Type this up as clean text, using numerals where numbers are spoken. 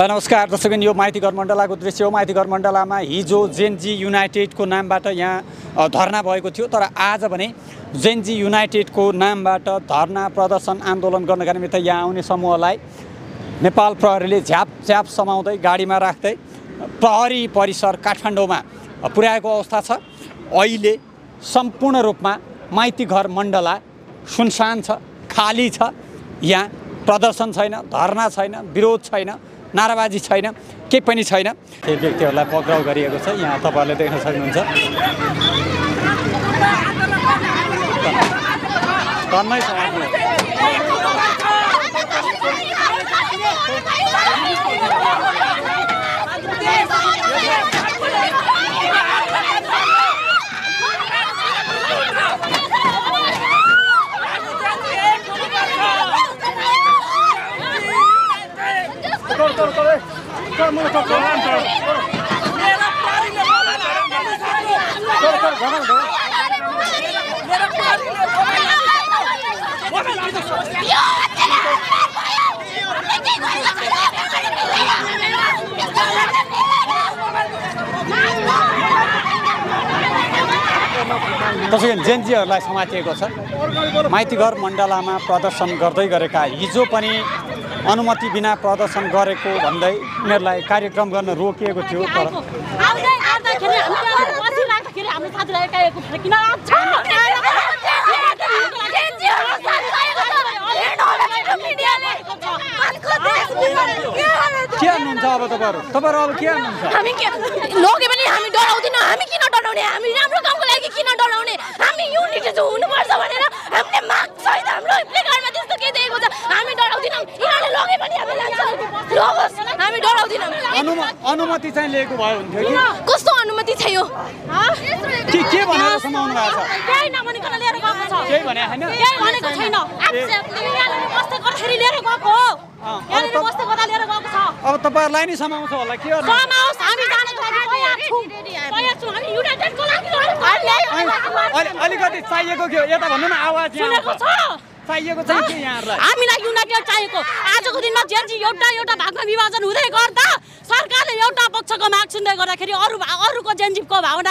नमस्कार दर्शकगण, यो माइतीघर मण्डलाको दृश्य हो। माइतीघर मण्डलामा हिजो जेनजी युनाइटेडको नामबाट यहाँ धरना भएको थियो, तर आज भने जेनजी युनाइटेडको नामबाट धरना प्रदर्शन आन्दोलन गर्नका निमित्त यहाँ आउने समूहलाई नेपाल प्रहरीले झ्याप समाउँदै गाडीमा राख्दै प्रहरी परिसर काठमाडौँमा पुर्याएको अवस्था छ। अहिले सम्पूर्ण रूपमा माइतीघर मण्डला सुनसान छ, खाली छ। यहाँ प्रदर्शन छैन, धरना छैन, विरोध छैन, नाराबाजी छैन, केही पनि छैन। केही व्यक्तिहरूलाई पक्राउ गरिएको छ, यहाँ तपाईहरुले देख्न सक्नुहुन्छ। तन्मै छ त्यसैले जेनजीहरूलाई समातिएको छ। माइतीघर मण्डलामा प्रदर्शन गर्दै गरेका हिजो पनि अनुमति बिना प्रदर्शन गरेको भन्दै उनीहरूलाई कार्यक्रम गर्न रोकिएको थियो। तर के हान्नुहुन्छ अब तपाईँहरू अब के हान्नुहुन्छ? हामी लोगे पनि हामी डराउँदैनौँ। हामी किन डराउने? हामी राम्रो कामको लागि किन डराउने? हामी युनिटी चाहिँ हुनुपर्छ भनेर हामीले माग छ। हाम्रो प्लेकार्डमा त्यस्तो के दिएको छ? हामी डराउँदैनौँ। यिनीहरूले लगे पनि हामी लान्छौँ। लगोस्, हामी डराउँदैनौँ। अनुमति चाहिँ लिएको भए हुन्थ्यो कि? कस्तो अनुमति छ यो? के भनेर समाउनु भएको छ? केही नभनिकन लिएर गएको छ। केही भने हैन? केही भनेको छैन। यहाँले बस्दै गर्दाखेरि लिएर गएको हो। यहाँले बस्दै गर्दा लिएर गएको छ। अब तपाईहरुलाई नि समाउँछ होला के गर्नु? समाओस्, हामी जानको लागि तयार छौँ। हामी युनाइटेडको लागि अलिकति चाहिएको के हो? यता भन्नु न, आवाज यहाँ सुनेको छ। चाहिएको चाहिँ के यहाँहरुलाई? हामीलाई युनाइटेड चाहिएको। आजको दिनमा जेनजी एउटा भागमा विभाजन हुँदै गर्दा सरकारले एउटा पक्षको माग सुन्दै गर्दाखेरि अरूको जेनजीको भावना